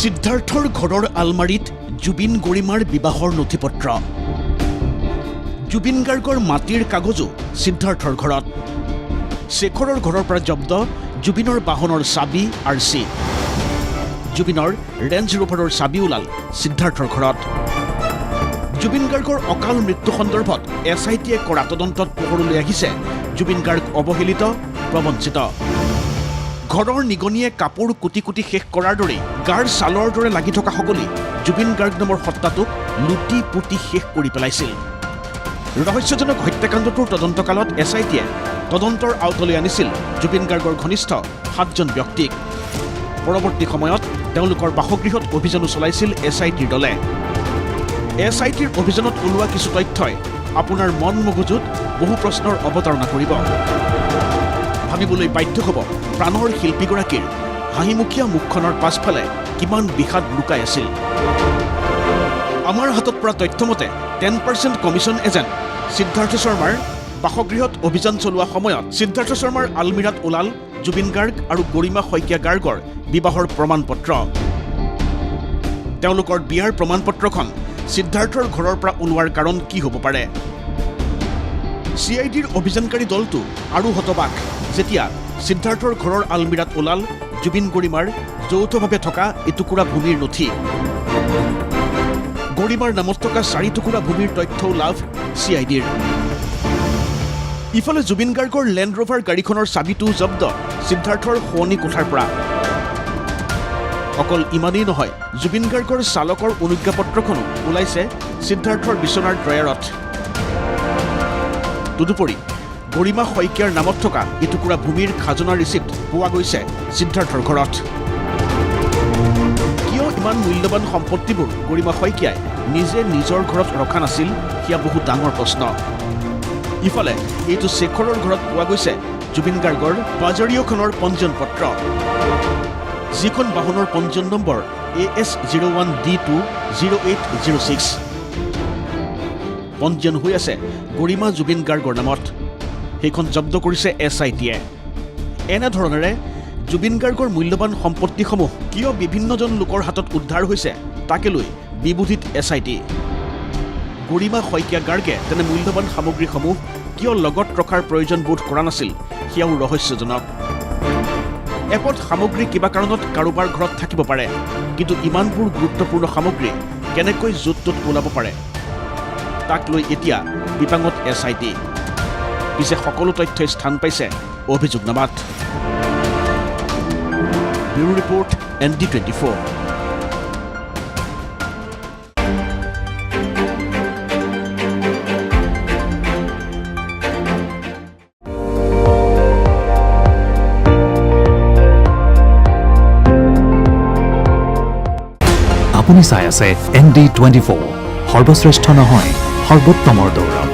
সিদ্ধাৰ্থৰ ঘৰৰ আলমাৰিত জুবিন গৰিমাৰ বিবাহৰ নথিপত্ৰ, জুবিন গাৰ্গৰ মাটিৰ কাগজো সিদ্ধাৰ্থৰ ঘৰত। শেখৰৰ ঘৰৰ পৰা জব্দ জুবিনৰ বাহনৰ চাবি, আৰ চি। জুবিনৰ ৰেঞ্জ ৰোভাৰৰ চাবি ওলাল সিদ্ধাৰ্থৰ ঘৰত। জুবিন গাৰ্গৰ অকাল মৃত্যু সন্দৰ্ভত এছ I টিয়ে কৰা তদন্তত পোহৰলৈ আহিছে জুবিন গাৰ্গ অৱহেলিত, প্ৰবঞ্চিত। ঘৰৰ নিগনিয়ে কাপোৰ কুটি কুটি শেষ কৰাৰ দৰেই গাৰ ছালৰ দৰে লাগি থকা সকলেই জুবিন গাৰ্গ নামৰ সত্তাটোক লুটি পুতি শেষ কৰি পেলাইছিল। ৰহস্যজনক হত্যাকাণ্ডটোৰ তদন্তকালত এছ I টিয়ে তদন্তৰ আওতালৈ আনিছিল জুবিন গাৰ্গৰ ঘনিষ্ঠ সাতজন ব্যক্তিক। পৰৱৰ্তী সময়ত তেওঁলোকৰ বাসগৃহত অভিযানো চলাইছিল এছ I টিৰ দলে। এছ I টিৰ অভিযানত ওলোৱা কিছু তথ্যই আপোনাৰ মন মগজুত বহু প্ৰশ্নৰ অৱতাৰণা কৰিব। ভাবিবলৈ বাধ্য হ'ব, প্ৰাণৰ শিল্পীগৰাকীৰ হাঁহিমুখীয়া মুখখনৰ পাছফালে কিমান বিষাদ লুকাই আছিল। আমাৰ হাতত পৰা তথ্য মতে, 10% কমিশ্যন এজেণ্ট সিদ্ধাৰ্থ শৰ্মাৰ বাসগৃহত অভিযান চলোৱা সময়ত সিদ্ধাৰ্থ শৰ্মাৰ আলমিৰাত ওলাল জুবিন গাৰ্গ আৰু গৰিমা শইকীয়া গাৰ্গৰ বিবাহৰ প্ৰমাণপত্ৰ। তেওঁলোকৰ বিয়াৰ প্ৰমাণপত্ৰখন সিদ্ধাৰ্থৰ ঘৰৰ পৰা ওলোৱাৰ কাৰণ কি হ'ব পাৰে? চি I ডিৰ অভিযানকাৰী দলটো আৰু হতবাক, যেতিয়া সিদ্ধাৰ্থৰ ঘৰৰ আলমিৰাত ওলাল জুবিন গৰিমাৰ যৌথভাৱে থকা এটুকুৰা ভূমিৰ নথি। গৰিমাৰ নামত থকা 4 টুকুৰা ভূমিৰ তথ্যও লাভ চি I ডিৰ। ইফালে জুবিন গাৰ্গৰ লেণ্ড ৰোভাৰ গাড়ীখনৰ চাবিটোও জব্দ সিদ্ধাৰ্থৰ শোৱনি কোঠাৰ পৰা। অকল ইমানেই নহয়, জুবিন গাৰ্গৰ চালকৰ অনুজ্ঞাপত্ৰখনো ওলাইছে সিদ্ধাৰ্থৰ বিচনাৰ ড্ৰয়াৰত। তদুপৰি গৰিমা শইকীয়াৰ নামত থকা এটুকুৰা ভূমিৰ খাজনা ৰিচিপ্ট পোৱা গৈছে সিদ্ধাৰ্থৰ ঘৰত। কিয় ইমান মূল্যৱান সম্পত্তিবোৰ গৰিমা শইকীয়াই নিজে নিজৰ ঘৰত ৰখা নাছিল, সেয়া বহুত ডাঙৰ প্ৰশ্ন। ইফালে এইটো শেখৰৰ ঘৰত পোৱা গৈছে জুবিন গাৰ্গৰ বাজৰীয়খনৰ পঞ্জীয়ন পত্ৰ, যিখন বাহনৰ পঞ্জীয়ন number AS 01 D 2 0806। পঞ্জীয়ন হৈ আছে গৰিমা জুবিন গাৰ্গৰ নামত। সেইখন জব্দ কৰিছে এছ I টিয়ে। এনেধৰণেৰে জুবিন গাৰ্গৰ মূল্যৱান সম্পত্তিসমূহ কিয় বিভিন্নজন লোকৰ হাতত উদ্ধাৰ হৈছে, তাকে লৈ বিবুধিত এছ I T. গৰিমা শইকীয়া গাৰ্গে তেনে মূল্যৱান সামগ্ৰীসমূহ কিয় লগত ৰখাৰ প্ৰয়োজন বোধ কৰা নাছিল, সেয়াও ৰহস্যজনক। এপদ সামগ্ৰী কিবা কাৰণত কাৰোবাৰ ঘৰত থাকিব পাৰে, কিন্তু ইমানবোৰ গুৰুত্বপূৰ্ণ সামগ্ৰী কেনেকৈ য'ত ত'ত ওলাব পাৰে, তাক লৈ এতিয়া বিপাঙত এছ I T. পিছে সকলো তথ্যই স্থান পাইছে অভিযোগনামাত। Bureau report, ND 24। আপুনি চাই আছে এনডি 24, সৰ্বশ্ৰেষ্ঠ নহয়, সৰ্বোত্তমৰ দৌৰত।